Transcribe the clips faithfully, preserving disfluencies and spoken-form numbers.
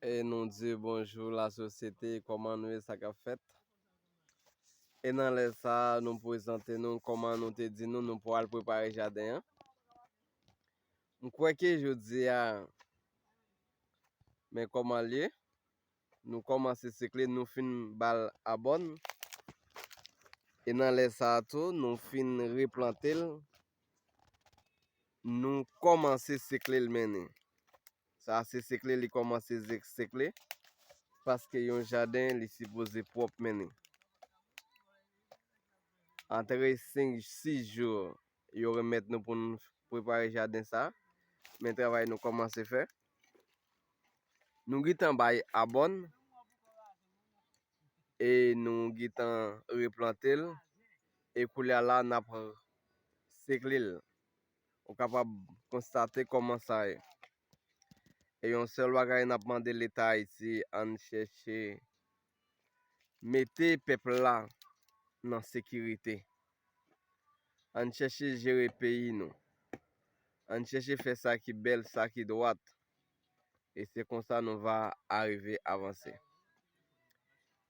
E nou di bonjou lasosyete, kòman nou ye, sa k ap fèt? E nan lè sa a, nou prezante nou kòman nou te di nou, nou pral prepare jaden an. M kwè ke jodi a, men kòman l ye, nou kòmanse sekle, nou fin ba l abòn. E nan lè sa a tou, nou fin replante l, nou kòmanse sekle l mennen. Sa se sekle li kòmanse ze- sekle, paske yon jaden li sipoze pwòp mennen. Antre senk, sis jou, yo remèt nou pou n prepare jaden sa, men travay nou kòmanse fè. Nou gentan bay abòn, e nou gentan replante l, e koulye a la, n ap sekle l. Ou kapab konstate kòman sa ye. E yon sèl bagay n ap mande Leta Ayiti, ann chèche mete pèp la nan sekirite. Ann chèche jere peyi nou. Ann chèche fè sa ki bèl, sa ki dwat. E se konsa nou va arive avanse.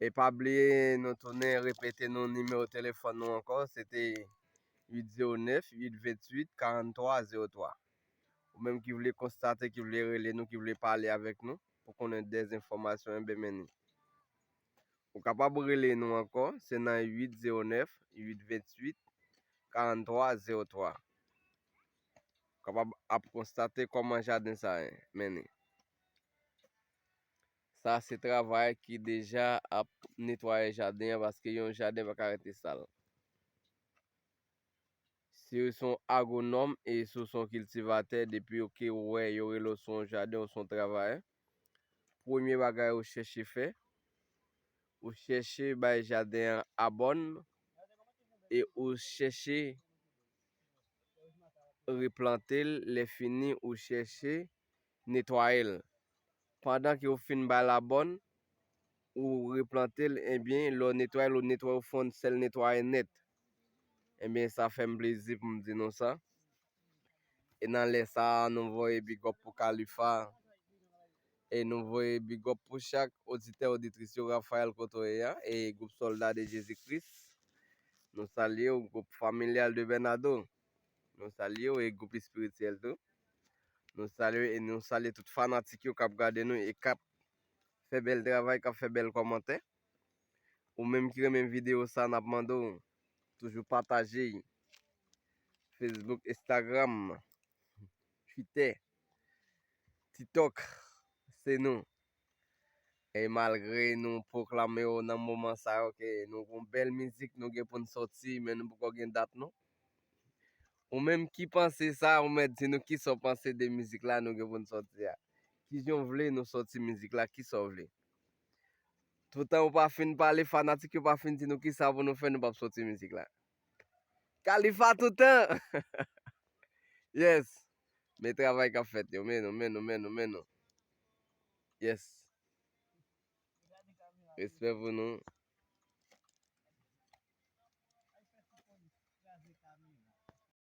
E pa bliye, nou tounen repete nou nimewo telefòn nou ankò, se te uit zewo nèf, uit ventuit, karannntwa zewo twa. Ou menm ki vle konstate, ki vle rele nou, ki vle pale avèk nou, pou konnen dèz enfòmasyon, enben men ni. Ou kapab rele nou ankò, se nan uit zewo nèf, uit ventuit, karannntwa zewo twa. Ou kapab ap konstate kòman jaden sa ye, men ni. Sa se travay ki deja ap netwaye jaden an, paske yon jaden pa ka rete sal. Si w se yon agwonòm e si w se yon kiltivatè, depi yo ke w wè yo rele w se yon jaden, w se yon travayè, premye bagay ou chèche fè, ou chèche bay jaden an abòn e ou chèche replante l, lè fini ou chèche netwaye l. Pandan ke ou fin ba l abòn, ou replante l, ebyen, lè w netwaye l, ou netwaye, ou fè yon sèl netwaye nèt. Ebyen, sa fè m plezi pou m di nou sa. E nan lè sa a, nou voye big up pou Khalifa. E nou voye big up pou chak oditè, oditris yo, Raphaël kote w ye a, e gwoup Sòlda de Jezi Kris. Nou salye w, gwoup Familyal de Bernardo. Nou salye w, e gwoup espirityèl tou. Nou salye w, e nou salye tout fanatik yo k ap gade nou e k ap fè bèl travay, k ap fè bèl kòmantè. Ou menm ki renmen videyo sa, n ap mande w toujou pataje. Facebook, Instagram, Twitter, TikTok, se nou. E malgre nou pwoklame yo nan moman sa yo ke nou gon bèl mizik nou gen pou n sòti, men nou poko gen dat non. Ou menm ki panse sa, ou mèt di nou kisa w panse de mizik la nou gen pou n sòti a. Kijan w vle nou sòti mizik la, kisa w vle? Toutan ou pa fin pale, fanatik yo pa fin di nou kisa pou nou fè, nou p ap sòti mizik la. Khalifa toutan! Yes! Men travay k ap fèt yo, men nou, men nou, men nou, men nou. Yes. Respè pou nou.